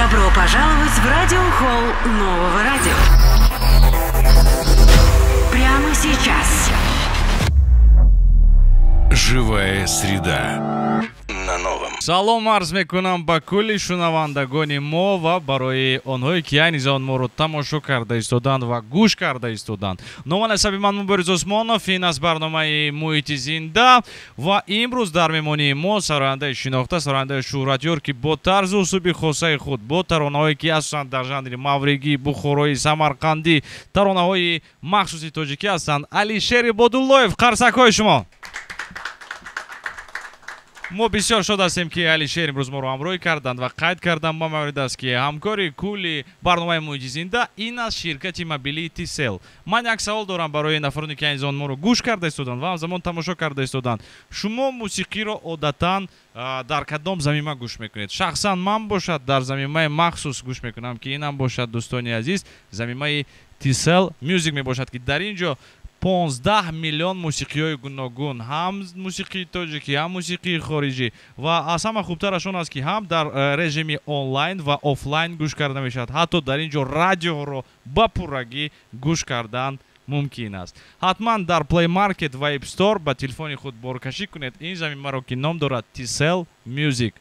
Добро пожаловать в радиохолл Нового радио. Прямо сейчас. Живая среда. На новом. Салом арз мекунам ба кулли шунавандагони мо ва барои онҳое ки айни замон моро тамошо карда истоданд ва гӯш карда истоданд. Номи насаби ман Мубориз Усмонов, ин аз барномаи Муҳити зинда ва имрӯз дар меҳмонии мо сарояндаи шинохта, сарояндаи шӯҳратёр, ки бо тарзу усуби хосаи худ, бо таронаҳое ки асосан дар жанри мавригӣ, бухороӣ, самарқандӣ, таронаҳои махсуси тоҷикӣ ҳастанд, Алишер Ибодуллоев. Қарсакҳои шумо. Мо бисёр шод ҳастем, ки Алишер имрӯз моро ҳамроҳӣ карданд ва қайд кардам ба маврид аст, ки ҳамкори кулли барномаи Муҳити зинда ин аз ширкати мобилии Tcell. Ман як савол дорам барои нафароне, ки айни замон моро гӯш карда истоданд ва ҳамзамон тамошо карда истоданд. Шумо мусиқиро одатан дар кадом замима гӯш мекунед? Шахсан ман бошад дар замимаи махсус гӯш мекунам, ки инам бошад, дӯстони азиз, замимаи Tcell Music мебошад, ки дар ин ҷо 15 миллион мусиқиҳои гуногун, ҳам мусиқии тоҷикӣ, ҳам мусиқии хориҷӣ, ва аз ҳама хубтараш он аст, ки ҳам дар режими онлайн ва офлайн гӯш карда мешавад. Ҳатто дар ин ҷо радиоро ба пуррагӣ гӯш кардан мумкин аст. Ҳатман дар Play Market ва App Store ба телефони худ боркашӣ кунед ин замимаро, ки ном дорад Tcell Music.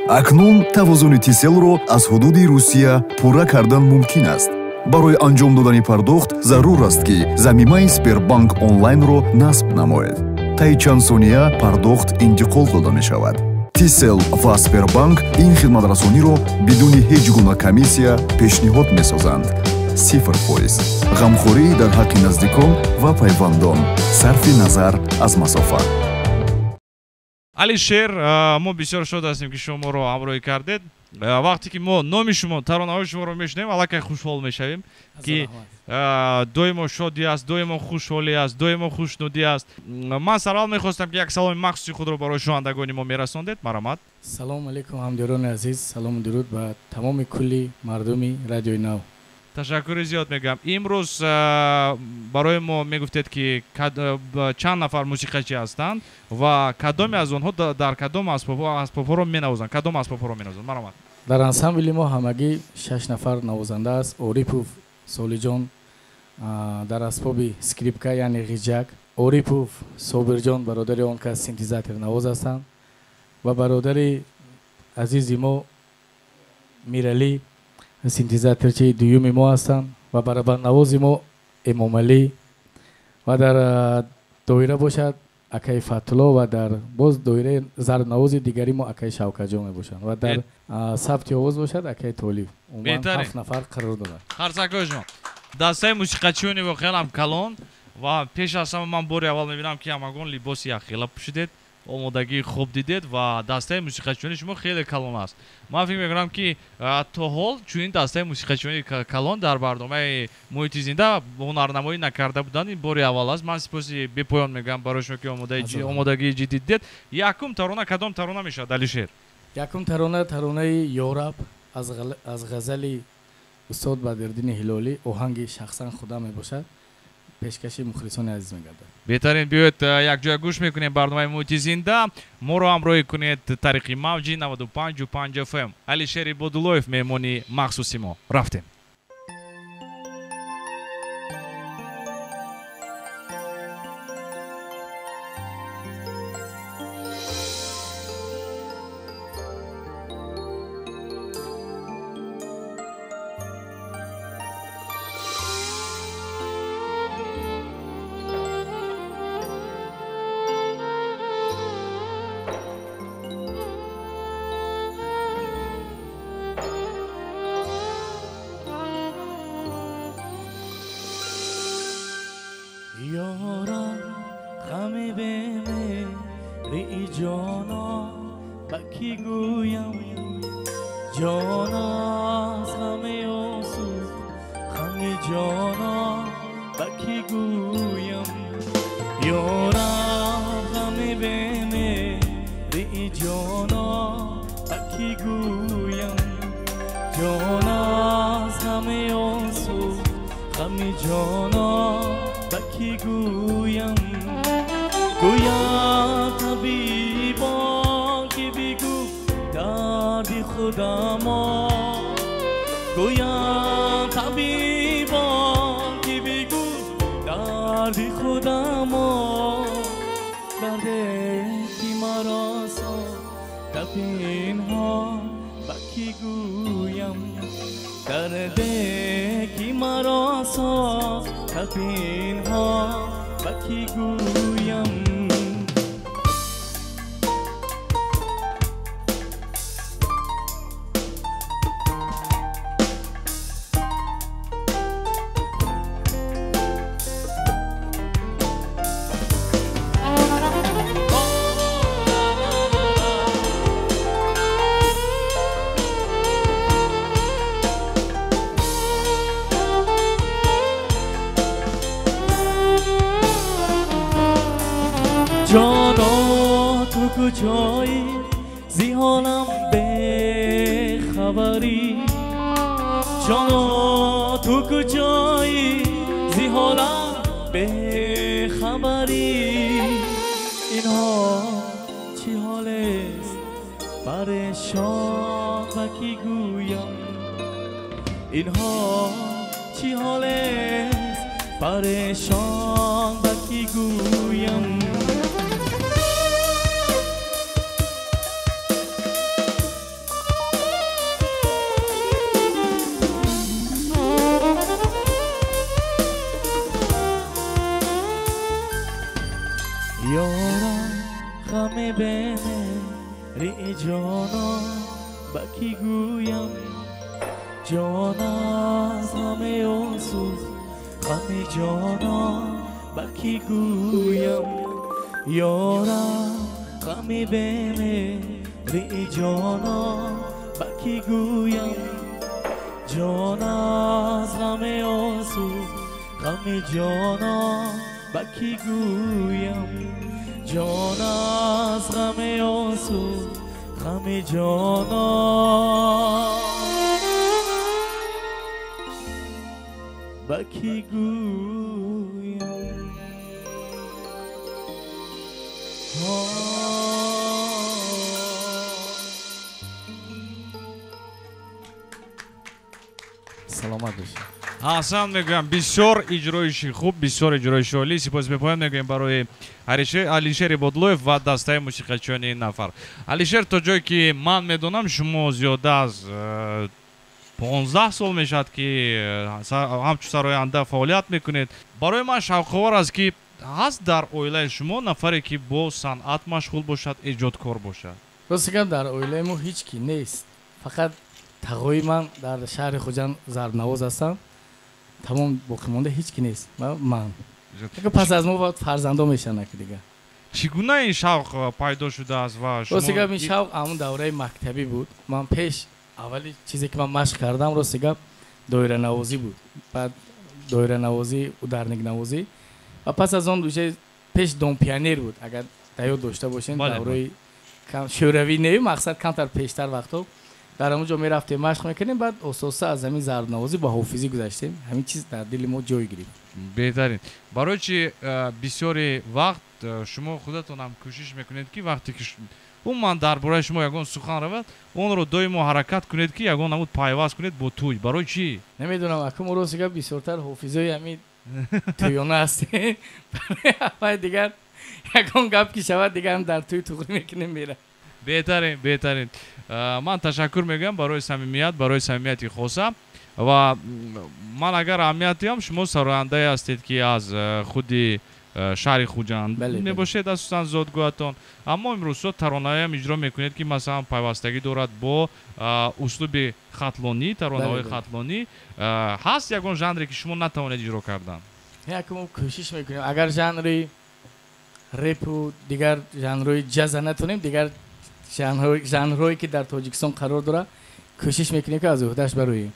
Акнун тавозуни Tcell-ро аз ҳудуди Русия пурра кардан мумкин аст. Барои анҷом додани пардохт зарур аст, ки замимаи Сбербанк онлайнро насб намоед. Таи чанд сония пардохт интиқол дода мешавад. Tcell ва Сбербанк ин хидматрасониро бидуни ҳеҷ гуна комиссия пешниҳод месозанд. 0%. Ғамхорӣ дар ҳаққи наздикон ва пайвандон, сарфи назар аз масофа. Алишер, мо бисёр шод ҳастем, ки шумо моро ҳамроҳӣ кардед. Вақте ки мо номи шумо, таронаҳои шуморо мешунавем, аллакай хушҳол мешавем, ки доимо шодӣ аст, доимо хушҳолӣ аст, доимо хушнудӣ аст. Ман сараввал мехостам, ки як саломи махсуси худро барои шунавандагони мо мерасондед. Марҳамат. Салому алейкум, ҳамдиёрони азиз, салому дуруд ба тамоми кулли мардуми радиои нав. Ташаккури зиёд мегӯям. Имрӯз барои мо мегуфтед, ки чанд нафар мусиқачӣ ҳастанд ва кадоме аз онҳо дар кадом асбобҳоро менавозанд, кадом асбобҳоро менавозанд? Марҳамат. Дар ансамбли мо ҳамагӣ 6 нафар навозанда аст. Орипов Солиҷон дар асбоби скрипка, яъне ғиҷак, Орипов Собирҷон бародари он кас синтезатор навоз ҳастанд ва бародари азизи мо Миралӣ синтезаторчии дуюми мо ҳастанд ва барабаннавози мо Эмомалӣ ва дар доира бошад акаи Фатулло ва дар боз доираи зарбнавози дигари мо акаи Шавкатҷон мебошанд ва дар сабти овоз бошад акаи Толиб. Умуман 7 нафар қарор дорад. Қарсакҳои шумо. Дастаи мусиқачиёни воқеан ҳам калон ва пеш аз ҳама ман бори аввал мебинам, ки ҳамагон либоси якхела пӯшидед, омодагии хуб дидед ва дастаи мусиқачиёни шумо хеле калон аст. Ман фикр мекунам, ки то ҳол чунин дастаи мусиқачиёни калон дар барномаи Муҳити зинда ҳунарнамоӣ накарда буданд. Ин бори аввал аст. Ман сипоси бепоён мегӯям барои шумо, ки омодагии ҷиддӣ дидед. Якум тарона кадом тарона мешавад, Алишер? Якум тарона таронаи Ёраб аз ғазали устод Бадриддини Ҳилолӣ, оҳанги шахсан худам мебошад, пешкаши мухлисони азиз мегардад. Беҳтарин, биёед якҷоя гӯш мекунем барномаи Муҳити зинда. Моро ҳамроҳӣ кунед тариқи мавҷи 95,5 FM. Алишер Ибодуллоев меҳмони махсуси мо. Рафтем. Худо мо Гӯям табибон ки бигӯ дарди худамо, дарде ки маро сохта пинҳон ба кӣ гӯям, дарде ки маро сохта пинҳон ба кӣ гӯям. Ҷоно ту куҷоӣ, зи ҳолам бехабарӣ, ҷоно ту куҷоӣ, зи ҳолам бехабарӣ. Инҳо чӣ ҳолест, парешон ба кӣ гӯям, инҳо чӣ ҳолест, парешон ба кӣ гӯям. Ёра ғами бемеҳри ҷонон ба кӣ гӯям, ҷон аз ғами осӯз, ғами ҷонон ба кӣ гӯям. Ёра ғами бемеҳри ҷонон ба кӣ гӯям, ҷон аз ғами осӯз, ғами ҷонон ба кӣ гӯям, ҷон аз ғами осӯз, ғами ҷонон ба кӣ гӯям. Саломат бошед. Ҳасан мегӯям, бисёр иҷроиши хуб, бисёр иҷроиши олӣ. Сипос бепоён мегӯем барои Алишер Ибодлоев ва дастаи мусиқачиёни ин нафар. Алишер, то ҷое ки ман медонам, шумо зиёда аз 15 сол мешавад ки ҳамчун сароянда фаъолият мекунед. Барои ман шавқовар аст ки ҳаст дар оилаи шумо нафаре ки бо санъат машғул бошад, эҷодкор бошад? Рости гап, дар оилаи мо ҳеҷ ки нест. Фақат тағои ман дар шаҳри Хуҷанд зарбнавоз ҳастам. Тамом боқимонда ҳеҷ ки нест. Ман пас аз мо фарзандо мешаванд ки дигар. Чӣ гуна ин шавқ пайдо шудааст ва шумо? Рости гап, ин шавқ ҳамон давраи мактабӣ буд. Ман пеш аввали чизе ки ман машқ кардам, рости гап, доиранавозӣ буд. Баъд доиранавозӣ, ударникнавозӣ ва пас аз он уже пеш дом пионер буд. Агар дар ёд дошта бошем, давраи шӯравӣ не, мақсад камтар пештар вақтҳо дар ҳамон ҷо мерафтем, машқ мекардем. Баъд ососа аз ҳамин зарбнавозӣ ба ҳофизӣ гузаштем. Ҳамин чиз дар дили мо ҷой гирифт. Беҳтарин. Барои чи бисёри вақт шумо худатон ҳам кӯшиш мекунед ки вақте ки умуман дар бораи шумо ягон сухан равад, онро доимо ҳаракат кунед ки ягон намуд пайваст кунед бо тӯй. Барои чӣ? Намедонам, акум рости гап бисёртар ҳофизои ҳамин тӯёна ҳастем. Барои дигар ягон гап ки шавад, дигар ҳам дар тӯй туғрӣ мекунем, меравад. Беҳтарин, беҳтарин. Ман ташаккур мегӯям барои самимият, барои самимияти хоса. Ва ман агар аҳамият диҳам, шумо сарояндае ҳастед ки аз худи шаҳри Хуҷанд мебошед, асосан зодгоҳатон. Аммо имрӯзҳо таронаҳоям иҷро мекунед ки масалан пайвастагӣ дорад бо услуби хатлонӣ, таронаҳои хатлонӣ. Ҳаст ягон жанре ки шумо натавонед иҷро кардан? Як мо кӯшиш мекунем. Агар жанри репу дигар жанрҳои ҷаза натонем, дигар жанрҳое ки дар Тоҷикистон қарор дорад, кӯшиш мекунем ки аз уҳдаш бароем.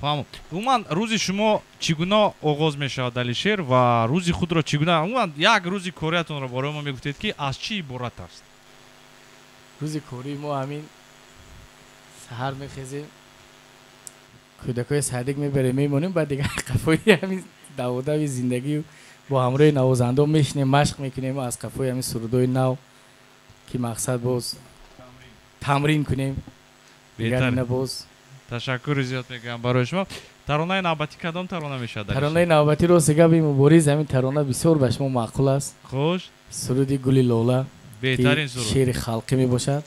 Фаҳмам. Умуман рӯзи шумо чӣ гуна оғоз мешавад, Алишер, ва рӯзи худро чӣ гуна, умуман як рӯзи кориятонро барои мо мегуфтед ки аз чӣ иборат аст? Рӯзи кории мо ҳамин саҳар мехезем, кӯдакҳои садик мебарем, мемонем, баъд дигар қафои ҳамин даводави зиндагию бо ҳамроҳи навозандон мешинем, машқ мекунем аз қафои ҳамин сурудҳои нав ки мақсад боз тамрин кунем. Дигар ина боз Ташаккури зиёд мегӯям барои шумо. Таронаи навбатӣ кадом тарона мешавад? Таронаи навбатӣ рост гапи Мубориз, ҳамин тарона бисёр ба шумо маъқул аст. Хуш. Суруди Гули Лола, беҳтарин суруд, шеъри халқӣ мебошад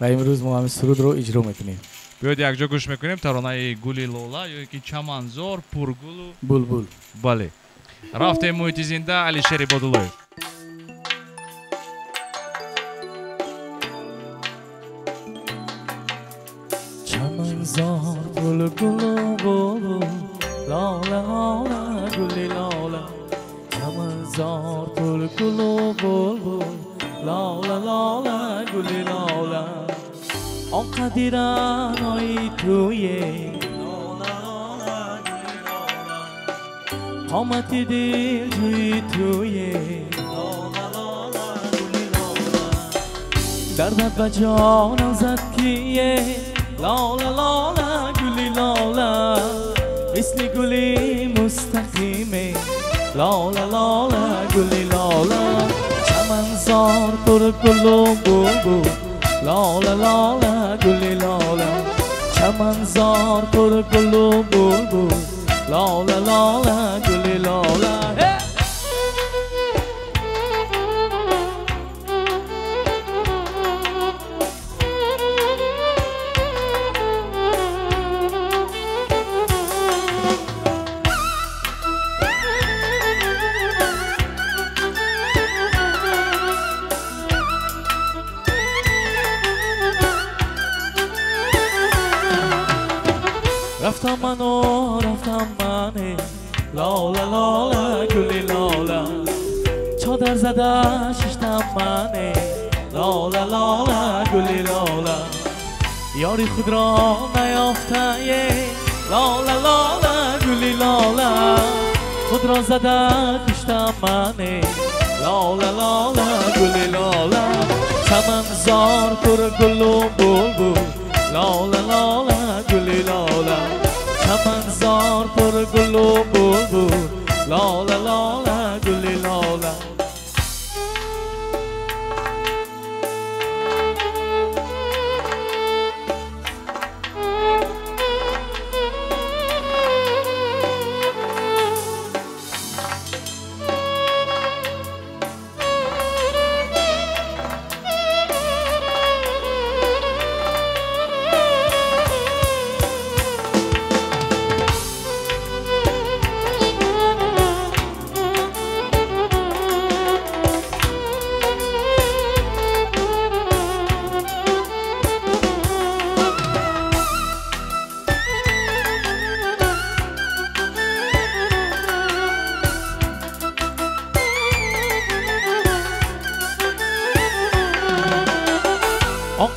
ва имрӯз мо ҳамин сурудро иҷро мекунем. Биёед якҷо гӯш мекунем таронаи Гули Лола ё ки Чаманзор пургулу булбул. Бале. Рафтем муҳити зинда, Алишер Ибодуллоев. Чаманзор пургулу булбул, лола лола гули лола. Чаманзор пургулу булбул, лола лола гули лола. Он қадиранои туе, лола лола гули лола. Қомати дилҷӯи туе, лола лола гули лола. Дардат ба ҷонам зад кие, лола лола гули лола. Мисли гули мустақиме, лола лола гули лола. Чаманзор пургулу булбул, лола лола гули лола. Чаманзор пургулу булбул, лола лола гули лола. Рафтам ману рафтам мане, лола лола гули лола. Чодар зада шиштам мане, лола лола гули лола. Ёри худро наёфтае, лола лола гули лола. Худро зада куштам мане, лола лола гули лола. Чаманзор пургулу булбул, лола лола гули лола. Чаманзор пургулу булбул, лола лола гули лола.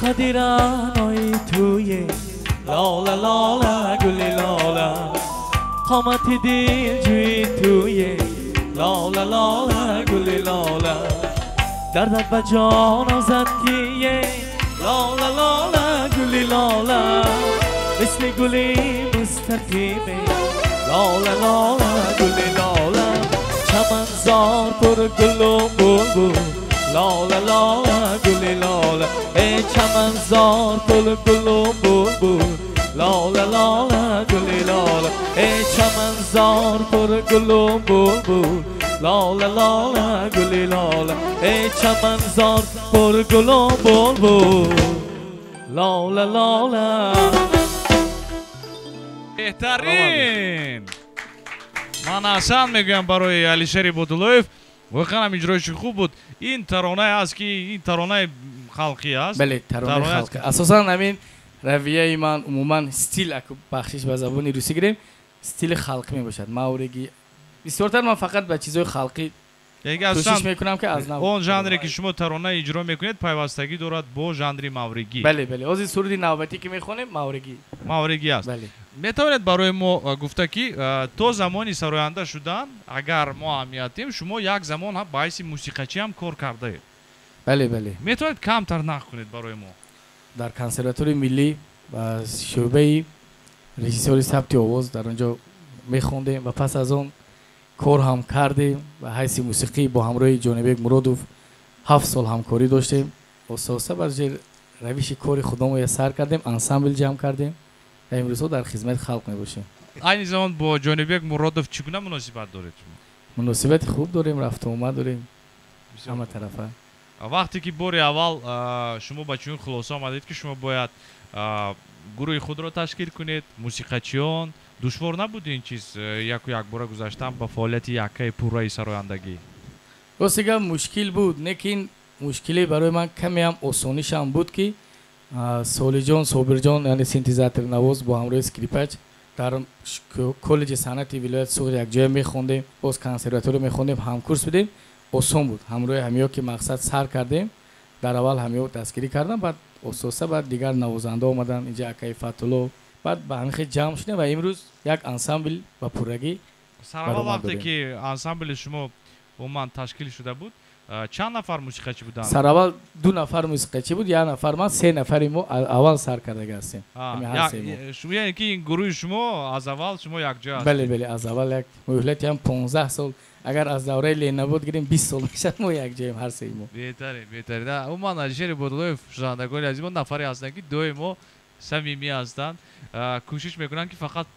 Қадиранои туе, лола лола гули лола. Қомати дилҷӯи туе, лола лола гули лола. Дардат ба ҷонам зад кие, лола лола гули лола. Мисли гули мустақиме, лола лола гули лола. Чаманзор пургулу булбул, лола лола гули лола. Эй чаманзор пургулу булбул, лола лола гули лола. Эй чаманзор пургулу булбул, лола лола гули лола. Эй чаманзор пургулу булбул, лола лола. Беҳтарин! Ман Ҳасан мегӯям барои Алишер Ибодуллоев. Воқеан ҳам иҷроиши хуб буд. Ин таронае аст ки ин таронаи халқӣ аст. Бале, таронаи халқӣ. Асосан ҳамин равияи ман умуман стил, бахшиш ба забони русӣ гирем, стили халқӣ мебошад. Мавригӣ. Бисёртар ман фақат ба чизҳои халқӣ кӯшиш мекунам ки аз нав. Он жанре ки шумо тарона иҷро мекунед пайвастагӣ дорад бо жанри мавригӣ. Бале, бале. Ҳозир суруди навбатӣ ки мехонем мавригӣ. Мавригӣ аст. Бале. Метавонед барои мо гуфта ки то замони сароянда шудан, агар мо аҳамият диҳем, шумо як замон ба ҳайси мусиқачӣ ҳам кор кардаед. Бале, бале. Метавонед камтар нақл кунед барои мо? Дар консерваторияи миллӣ ва шӯъбаи режиссёри сабти овоз дар он ҷо мехондем ва пас аз он кор ҳам кардем ва ҳайси мусиқӣ бо ҳамроҳи Ҷонибек Муродов 7 сол ҳамкорӣ доштем. Оста-оста бар равиши кори худамон сар кардем, ансамбл ҷамъ кардем. Ва имрӯзҳо дар хизмати халқ мебошем. Айни замон бо Ҷонибек Муродов чӣ гуна муносибат доред шумо? Муносибати хуб дорем, рафтуомад дорем ҳама тарафа. Вақте ки бори аввал шумо ба чунин хулоса омадед, ки шумо бояд гурӯҳи худро ташкил кунед, мусиқачиён, душвор набуд ин чиз яку якбора гузаштан ба фаъолияти яккаи пурраи сарояндагӣ? Рости гап, мушкил буд, лекин мушкиле барои ман камеам осонишам буд, ки Солиҷон, Собирҷон, яъне синтезаторнавоз бо ҳамроҳи скрипач дар коллеҷи санъати вилояти Суғд якҷоя мехондем, боз консерватория мехондем, ҳамкурс будем. Осон буд ҳамроҳи ҳамиё ки мақсад сар кардем. Дар аввал ҳамиё дастгирӣ кардам, баъд ососа баъд дигар навозанда омаданд, инҷа акаи Фатулло, баъд ба ҳамин хел ҷамъ шудем ва имрӯз як ансамбл ба пуррагӣ. Сараввал вақте ки ансамбли шумо умуман ташкил шуда буд, чанд нафар мусиқачӣ буданд? Сараввал 2 нафар мусиқачӣ буд, 1 нафар ман, 3 нафари мо аввал сар кардага ҳастем. Яъне ки ин гурӯҳи шумо аз аввал шумо якҷоя ҳастед? Бале, бале, аз аввал як муҳлати ҳам 15 сол, агар аз давраи Ленинобод гирем 20 сол мешавад, мо якҷоем ҳар сеи мо. Беҳтарин, беҳтарин. Умуман Алишер Ибодуллоев, шунавандагони азиз, мо нафаре ҳастанд, ки доимо самимӣ ҳастанд, кӯшиш мекунанд, ки фақат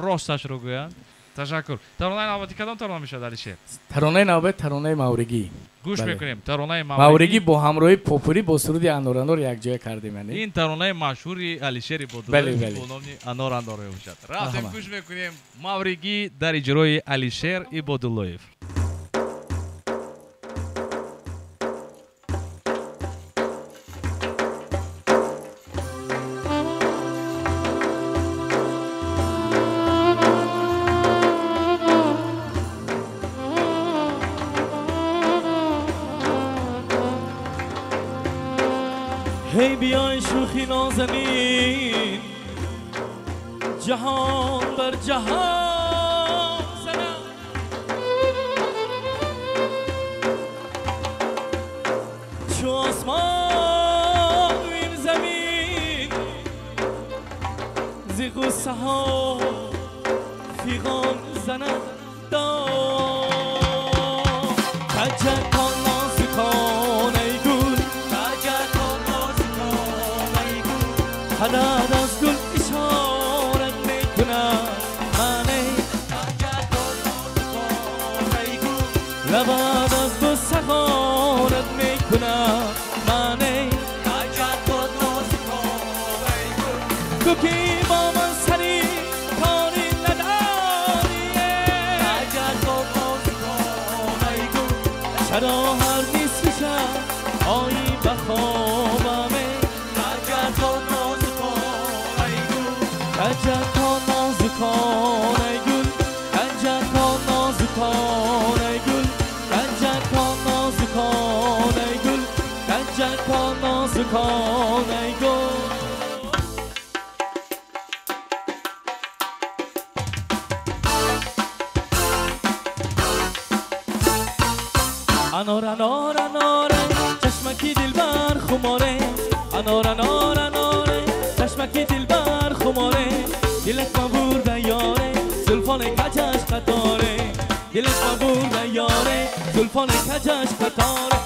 росташро гӯянд. Ташаккур. Таронаи навбатӣ кадом тарона мешавад, Алишер? Таронаи навбат таронаи Мавригӣ. Гӯш мекунем. Таронаи Мавригӣ. Мавригӣ бо ҳамроҳи попурӣ бо суруди Анор Анор якҷоя кардем. Ин таронаи машҳури Алишер Ибодуллоев бо номи Анор Анор мебошад. Рафтем, гӯш мекунем Мавригӣ дар иҷрои Алишер Ибодуллоев. هی بیای شوخی نازنین، جهان بر جهان زنم، چو آسمان و این زمین ز غصه ها فیغان زنم. کجکان نازکان ای گل، قدر از گل اشارت میکنم من ای، لبت از بوسه غارت میکنم من ای، تو که با من سری کاری نداری، چرا هر نصف شب آیی به خوابم؟ کجکان نازکان ای گل، کجکان نازکان ای گل، کجکان نازکان ای گل، کجکان نازکان ای گل. انار انار انار چشمکی دلبر خماره، انار انار انار چشمکی دلبر خماره، دلت مبور یاره زلفان کجش قطاره، دلت مبور یاره زلفان کجش قطاره.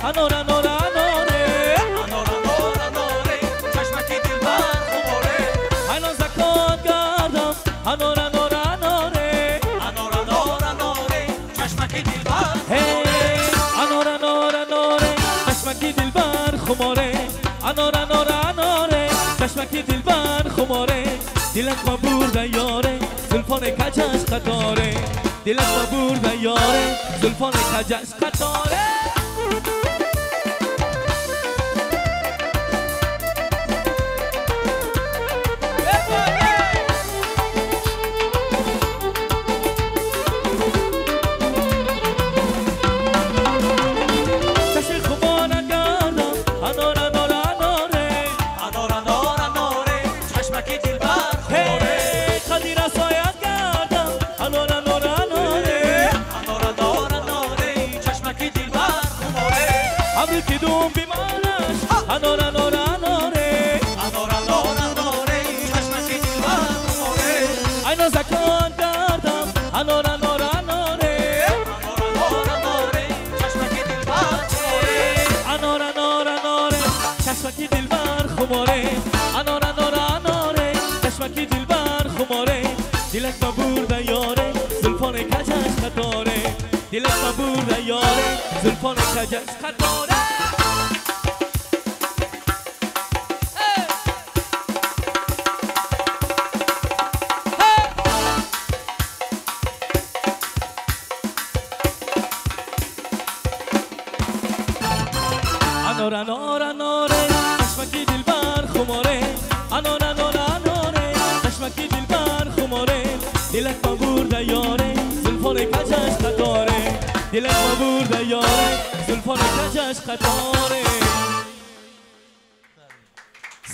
انار انار اناره، انار انار اناره چشمکی دلبر خماره، اینا زکات گردم انار انار اناره، انار انار اناره چشمکی دلبر خماره، انار انار اناره چشمکی دلبر خماره، انار انار اناره چشمکی دلبر خماره، دلت مبور یاره زلفان کجش قطاره، دلت مبور یاره زلفان کجش قطاره. انار انار ابر که دوم بیمانش انار انار اناره انار انار اناره چشمک دلبر خماره اینا زکان دردم انار انار اناره انار انار اناره چشمک دلبر خماره انار انار اناره چشمک دلبر خماره انار انار اناره چشمک دلبر خماره دلک مبورده یاره زلفان کجش خطاره دلک مبورده یاره زلفان کجش خطاره. انار انار اناره چشمک دلبر خماره انار انار اناره چشمک دلبر خماره دلک مبورده یاره زلفان کجش خطاره دلک مبورده یاره زلفان کجش خطاره.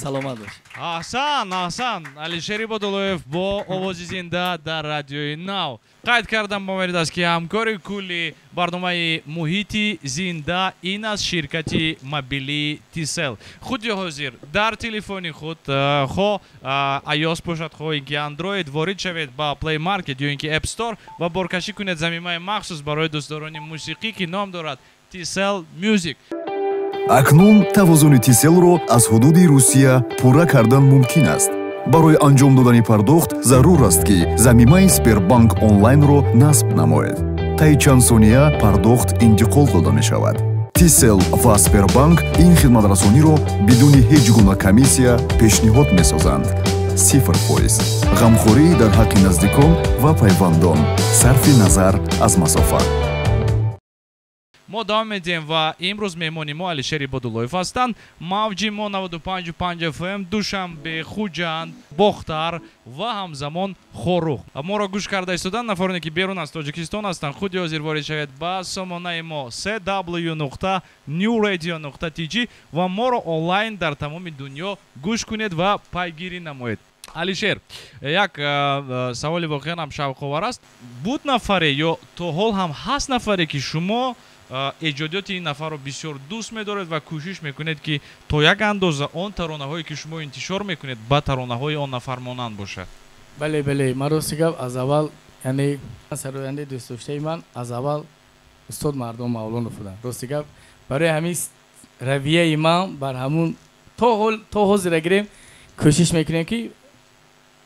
Саломат бош. Аҳсан, аҳсан. Алишер Ибодуллоев бо овози зинда дар радиои Нав. Қайд кардам ба маврид аст, ки ҳамкори кулли барномаи муҳити зинда ин аз ширкати мобилии Tcell. Худи ҳозир дар телефони худ хо iOS бошад, хо ин ки Android, ворид шавед ба Play Market ё ин ки App Store ва боркашӣ кунед замимаи махсус барои дӯстдорони мусиқӣ, ки ном дорад Tcell Music. Акнун тавозуни Тиселро аз ҳудуди Русия пурра кардан мумкин аст. Барои анҷом додани пардохт зарур аст, ки замимаи Сбербанк онлайнро насб намоед. Таи чанд сония пардохт интиқол дода мешавад. Тисел ва Сбербанк ин хидматрасониро бидуни ҳеҷ гуна комиссия пешниҳод месозанд. 0%. Ғамхорӣ дар ҳаққи наздикон ва пайвандон, сарфи назар аз масофа. Мо давом медиҳем ва имрӯз меҳмони мо Алишер Ибодуллоев ҳастанд. Мавҷи мо 95,5 FM, Душанбе, Хуҷанд, Бохтар ва ҳамзамон Хоруғ. Моро гӯш карда истодан нафароне, ки берун аз Тоҷикистон ҳастанд, худи ҳозир ворид шавед ба сомонаи мо cw.newradio.tg ва моро онлайн дар тамоми дунё гӯш кунед ва пайгирӣ намоед. Алишер, як саволи воқеан ҳам шавқовар аст. Буд нафаре ё то ҳол ҳам ҳаст нафаре, ки шумо эҷодиёти ин нафарро бисёр дӯст медоред ва кӯшиш мекунед, ки то як андоза он таронаҳое, ки шумо интишор мекунед, ба таронаҳои он нафар монанд бошад? Бале, бале, ман рости гап аз аввал, яъне сарояндаи дӯстдоштаи ман аз аввал устод Мардон Мавлонов буданд. Рости гап барои ҳамин равияи ман бар ҳамун то ҳозира гирем кӯшиш мекунем, ки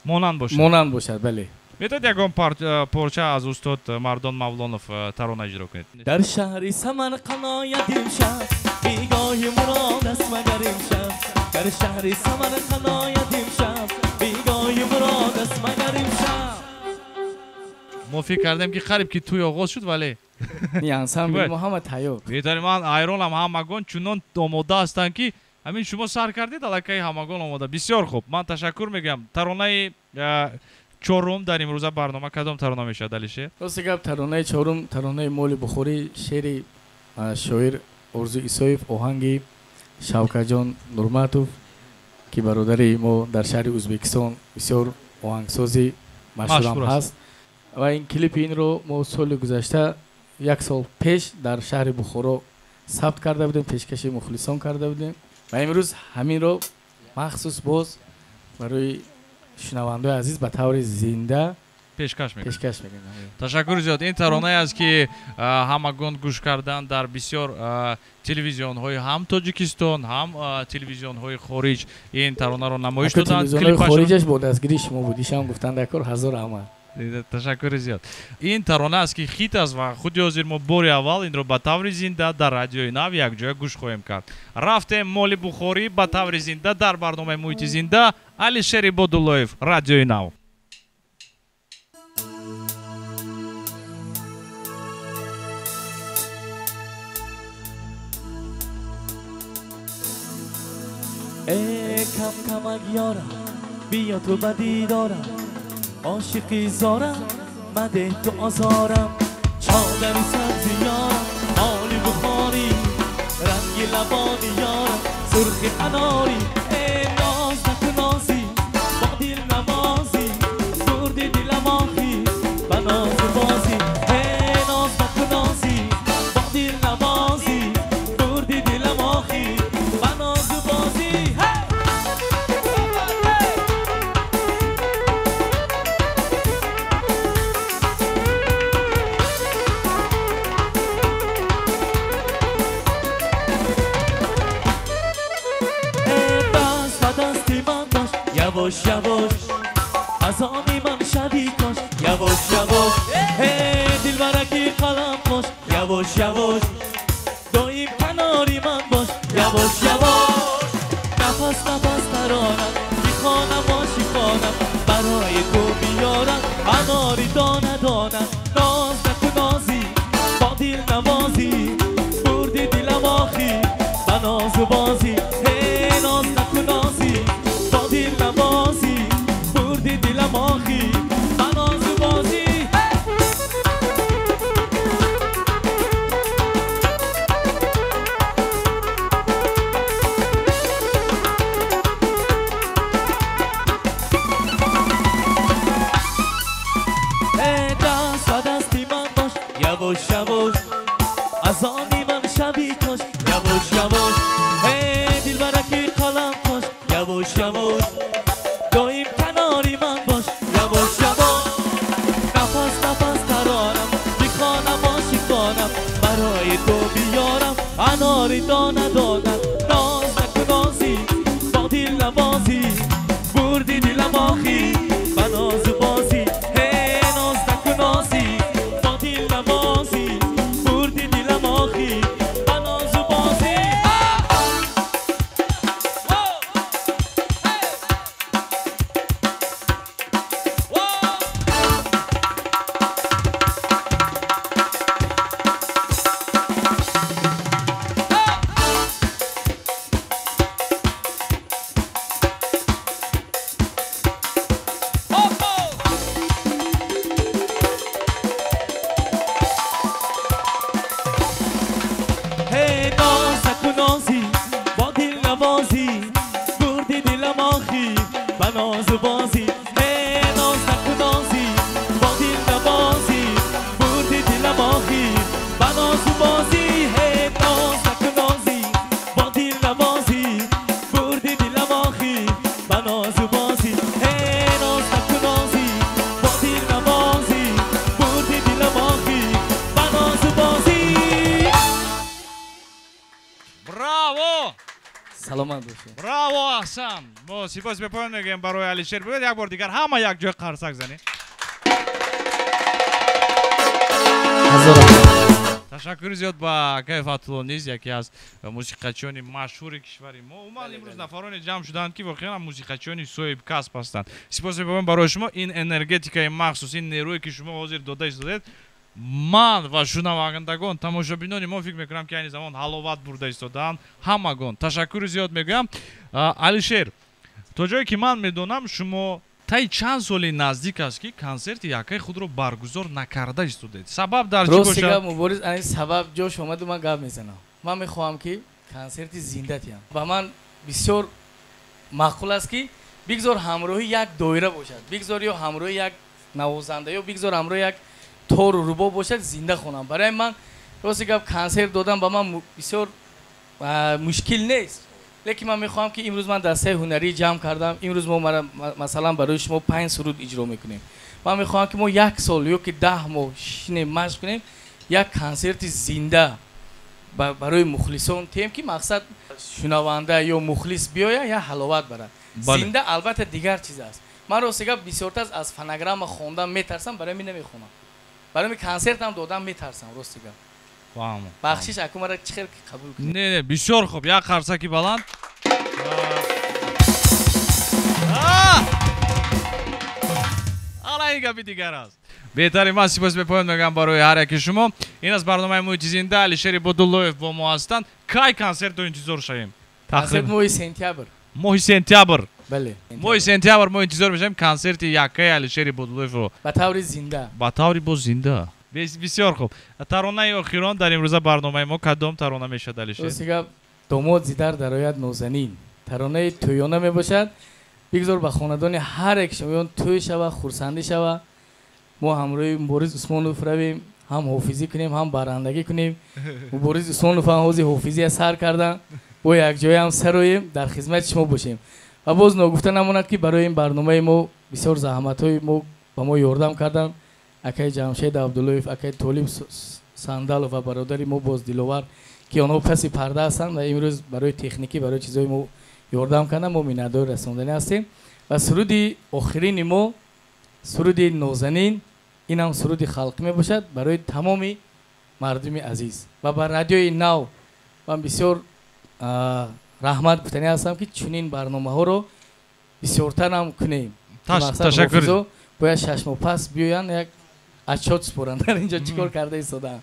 монанд бошад. Монанд бошад, бале. Метавонед ягон порча аз устод Мардон Мавлонов тарона иҷро кунед? Дар шаҳри Самарқанд ояд имшаб, бегоҳи мурод аст магар имшаб. Дар шаҳри Самарқанд ояд имшаб, бегоҳи мурод аст магар имшаб. Мо фикр кардем, ки қариб ки тӯй оғоз шуд, вале не, ансамбли мо ҳама тайёр. Беҳтарин, ман ҳайронам, ҳамагон чунон омода ҳастанд, ки ҳамин шумо сар кардед, аллакай ҳамагон омода. Бисёр хуб, ман ташаккур мегӯям. Таронаи чорум дар имрӯза барнома кадом тарона мешавад, Алишер? Рости гап таронаи чорум таронаи моли Бухорӣ, шеъри шоир Орзу Исоев, оҳанги Шавкатҷон Нурматов, ки бародари мо дар шаҳри Ӯзбекистон бисёр оҳангсози машҳурам ҳаст. Ва ин клипи инро мо соли гузашта, як сол пеш дар шаҳри Бухоро сабт карда будем, пешкаши мухлисон карда будем ва имрӯз ҳаминро махсус боз барои шунавандаои азиз ба таври зинда пешкаш мекунем. Пешкаш мекунем. Ташаккур зиёд. Ин таронае аст, ки ҳамагон гӯш кардан дар бисёр телевизионҳои ҳам Тоҷикистон, ҳам телевизионҳои хориҷ ин таронаро намоиш доданд. Телевизионҳои хориҷаш бо дастгирии шумо буд. Ишам гуфтанд, дакор ҳазор раҳмат. Ташаккури зиёд. Ин тарона аст, ки хит аст ва худи ҳозир мо бори аввал инро ба таври зинда дар радиои Нав якҷоя гӯш хоҳем кард. Рафтем моли Бухорӣ ба таври зинда дар барномаи муҳити зинда. Алишер Ибодуллоев, радиои Нав. Э кам камак ёрам, биё ту ба дидорам, ошиқи зорам, мадеҳ ту озорам. Чодари сабзи ёрам, моли Бухорӣ, ранги лабони ёрам, сурхи анорӣ. Э ноз накун нозӣ, бо дил навозӣ, бурди дилам охӣ, ба нозу бозӣ. Э ноз накун нозӣ, бо дил навозӣ, бурди дилам Yavaş yavaş Azami man şabi koş Yavaş yavaş Hey dilbaraki kalam koş Yavaş yavaş Doim kanari man boş Yavaş yavaş Nafas nafas taranam میخوانم عاشقانم برای تو بیارم اناری دانه دانه ناز نکن نازی با دل نوازی بردی دلم آخی با ناز و بازی هی ناز نکن نازی با دل نوازی بردی دلم آخی با ناز و بازی. Yavaş yavaş Azami man şabi koş Yavaş yavaş Hey dilbaraki kalam koş Yavaş yavaş Doim kanari man boş Yavaş yavaş Nafas nafas taranam Bikhanam aşıkanam Barای تو بیارم اناری دانه دانه ناز نکن نازی با دل نوازی بردی دلم آخی با ناز و بازی هی ناز نکن نازی Браво, Аҳсан! Мо сипос бепоён мегӯем барои Алишер. Биёед як бор дигар ҳама якҷоя қарсак занем. Ташаккури зиёд ба акаи Фатҳулло низ, яке аз мусиқачиёни машҳури кишвари мо. Умуман имрӯз нафароне ҷамъ шуданд, ки воқеан мусиқачиёни соҳибкасб ҳастанд. Сипос бепоён барои шумо. Ин энергетикаи махсус, ин нерӯе, ки шумо ҳозир дода истодед, ман ва шунавандагон, тамошобинони мо фикр мекунам, ки айни замон ҳаловат бурда истодаанд ҳамагон. Ташаккури зиёд мегӯям. Алишер, то ҷое ки ман медонам, шумо таи чанд соли наздик аст, ки консерти якаи худро баргузор накарда истодед. Сабаб дар чӣ бошад? Рости гап, Мубориз, ани сабаб ҷош омаду ман гап мезанам. Ман мехоҳам, ки консерти зинда диҳам. Ба ман бисёр маъқул аст, ки бигзор ҳамроҳи як доира бошад, бигзор ё ҳамроҳи як навозанда, ё бигзор ҳамроҳи як тору рубоб бошад, зинда хонам. Барои ман рости гап консерт додан ба ман бисёр мушкил нест, лекин ман мехоҳам, ки имрӯз ман дастаи ҳунарӣ ҷамъ кардам. Имрӯз мо масалан барои шумо 5 суруд иҷро мекунем. Ман мехоҳам, ки мо як сол ё ки 10 моҳ шинем, машқ кунем, як консерти зинда барои мухлисон тиҳем, ки мақсад шунаванда ё мухлис биёяд, я ҳаловат барад. Зинда албатта дигар чиз аст. Ман рости гап бисёртар аз фонограмма хондан метарсам, барои мин намехонам. Барои консертам додам метарсам, рости гап. Бахшиш, аку мара чӣ хел қабул кунед? Не, не, бисёр хуб, як қарсаки баланд. Ала ин гапи дигар аст. Беҳтарин, ман сипос бепоён мегӯям барои ҳар яки шумо. Ин аст барномаи муҳити зинда. Алишери Бодуллоев бо мо ҳастанд. Кай консертро интизор шавем? Консерт моҳи сентябр. Моҳи сентябр. Бале. Моҳи сентябр мо интизор мешавем консерти яккаи Алишери Бодуллоевро. Ба таври зинда. Ба таври боз зинда. Бисёр хуб. Таронаи охирон дар имрӯза барномаи мо кадом тарона мешавад, Алишер? Рости гап, домод зидар дарояд нозанин. Таронаи тӯёна мебошад. Бигзор ба хонадони ҳар як шумоён тӯй шава, хурсандӣ шава. Мо ҳамроҳи Мубориз Усмонов равем, ҳам ҳофизӣ кунем, ҳам барандагӣ кунем. Мубориз Усмонов ҳам ҳозир ҳофизия сар кардан. Бо якҷоя ҳам сароем, дар хизмати шумо бошем. Ва боз ногуфта намонад, ки барои ин барномаи мо бисёр заҳматҳои мо ба мо ёрдам карданд. Акаи Ҷамшед Абдуллоев, акаи Толиб Сандалов ва бародари мо боз Диловар, ки онҳо паси парда ҳастанд ва имрӯз барои техникӣ, барои чизҳои мо ёрдам карданд. Мо миннатдори расонданӣ ҳастем. Ва суруди охирини мо суруди Нозанин, ин ҳам суруди халқӣ мебошад барои тамоми мардуми азиз ва ба радиои нав. Ман бисёр раҳмат гуфтанӣ ҳастам, ки чунин барномаҳоро бисёртар ҳам кунем. Ташаккур. Бояд 6 моҳ пас биёянд, як отчёт супоранд, дар инҷо чӣ кор карда истодаанд.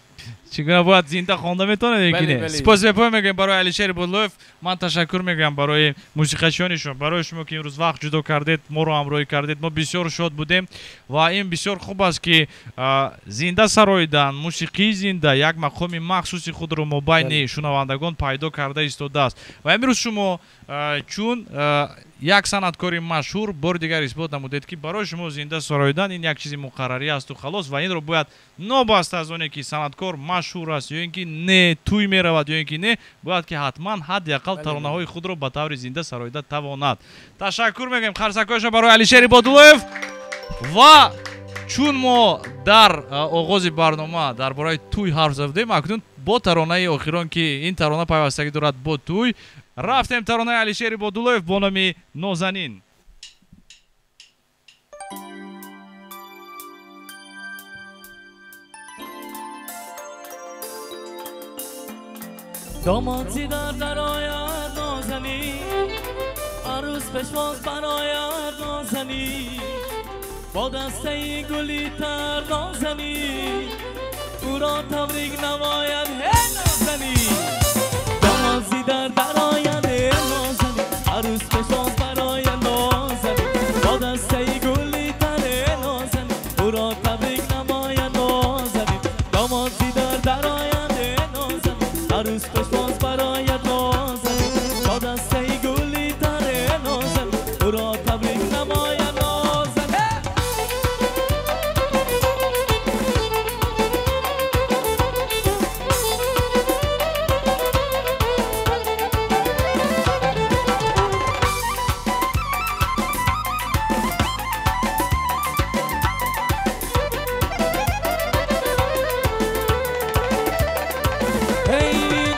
Чӣ гуна бояд зинда хонда метавонед ки не? Сипос бепоён мегӯем барои Алишер Ибодуллоев. Ман ташаккур мегӯям барои мусиқачиёни шумо, барои шумо ки имрӯз вақт ҷудо кардед, моро ҳамроҳӣ кардед. Мо бисёр шод будем ва ин бисёр хуб аст, ки зинда сароидан, мусиқии зинда як мақоми махсуси худро мобайни шунавандагон пайдо карда истодааст. Ва имрӯз шумо чун як санъаткори машҳур бори дигар исбот намудед, ки барои шумо зинда сароидан ин як чизи муқаррарӣ асту халос, ва инро бояд нобаста аз оне ки санъаткор машҳур аст ё ин ки не, тӯй меравад ё ин ки не, бояд ки ҳатман ҳадди ақал таронаҳои худро ба таври зинда сароида тавонад. Ташаккур мегӯем қарсакҳояшон барои Алишер Ибодуллоев. Ва чун мо дар оғози барнома дар бораи тӯй ҳарф задем, акнун бо таронаи охирон, ки ин тарона пайвастагӣ дорад бо тӯй, рафтем таронаи Алишер Ибодуллоев бо номи Нозанин. Домод зидар дарояд нозанин, арӯс пешвоз барояд нозанин, бо дастаи гули тар нозанин, ӯро табрик намояд ҳе нозанин. Домод зидар дарояд ҳе нозанин, арӯс пешвоз барояд нозанин, бо дастаи гули тар ҳе нозанин, ӯро табрик намояд нозанин. Домод зидар дарояд ҳе нозанин, арӯс пешвоз барояд нозанин, бо дастаи гули тар ҳе нозанин, ӯро табрик намояд нозанин.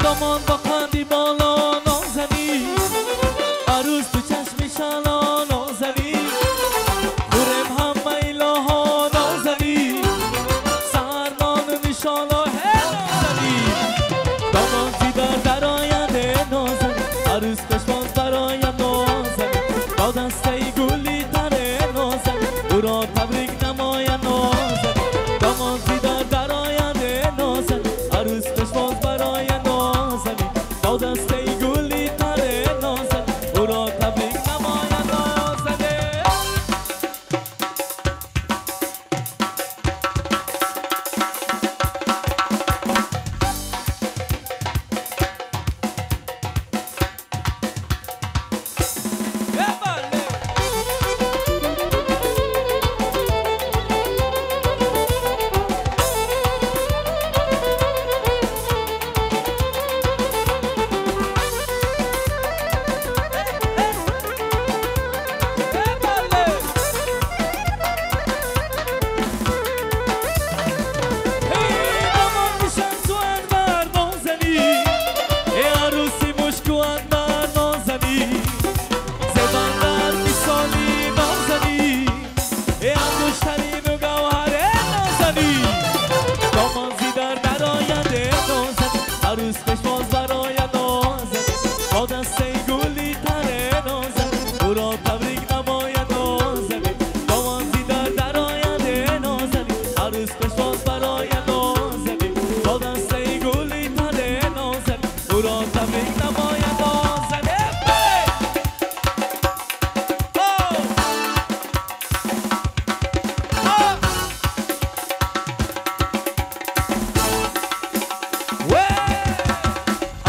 Домон бо қанди боло нозанин, арӯс ту чашми шало нозанин, хӯрем ҳама илоҳо нозанин, саҳарнону нишоло ҳе нозанин. Домон зидар дарояд ҳе нозанин, арӯс пешвоз барояд нозанин, бо дастаи гули тар ҳе нозанин, ӯро табрик намояд нозанин. Домон зидар дарояд ҳе нозанин, арӯс пешвоз барояд нозанин, бо дастаи гули тар ҳе нозанин, ӯро табрик намояд нозанин.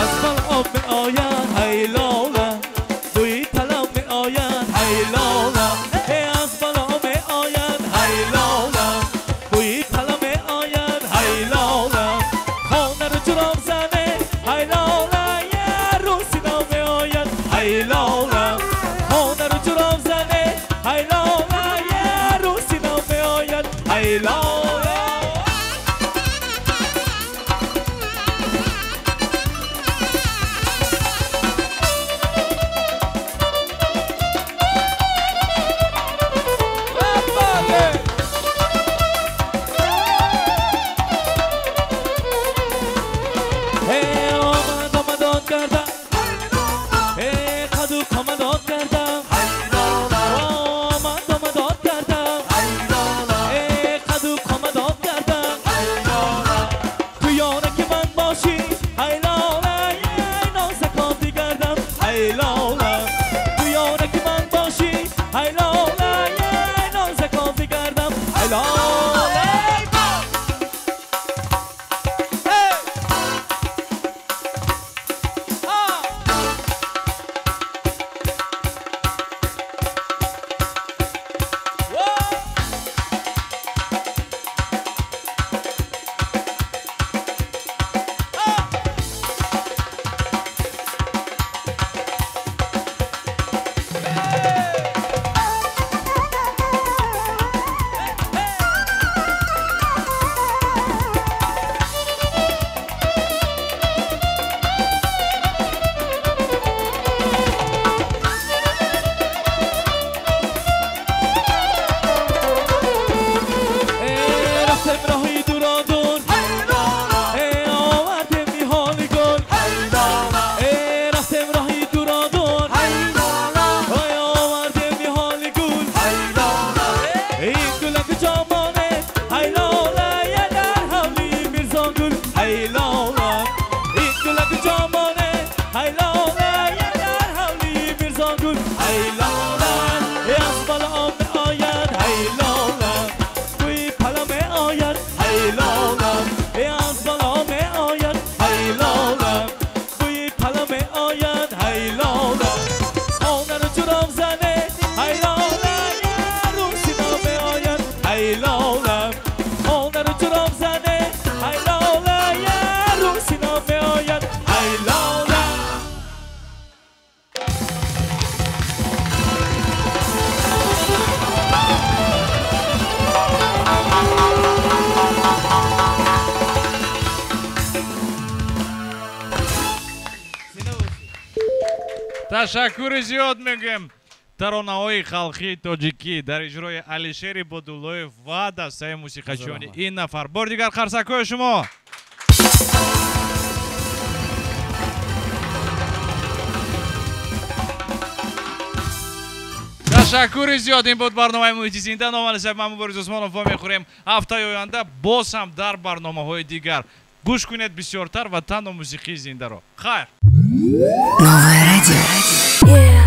Аз балғоб меояд ҳайло. омадод кардам, омад омадод кардам, эй қаду қомадод кардам. Ту ёра ки ман бошӣ, ай лола, эй нозакон бигардам, ай лола. Ту ёра ки ман бошӣ, ай лола, эй нозакон бигардам, ай лола. Ташаккури зиёд мегӯем. Таронаҳои халқии тоҷикӣ дар иҷрои Алишери Бодуллоев ва дастаи мусиқачиёни ин нафар. Бори дигар қарсакҳои шумо. Ташаккури зиёд. Ин буд барномаи муҳити зинда. Номи Алишер, ман Мубориз Усмонов. Вомехӯрем ҳафтаи оянда боз ҳам дар барномаҳои дигар. Гӯш кунед бисёртар ва танҳо мусиқии зиндаро. Хайр. Новое радио.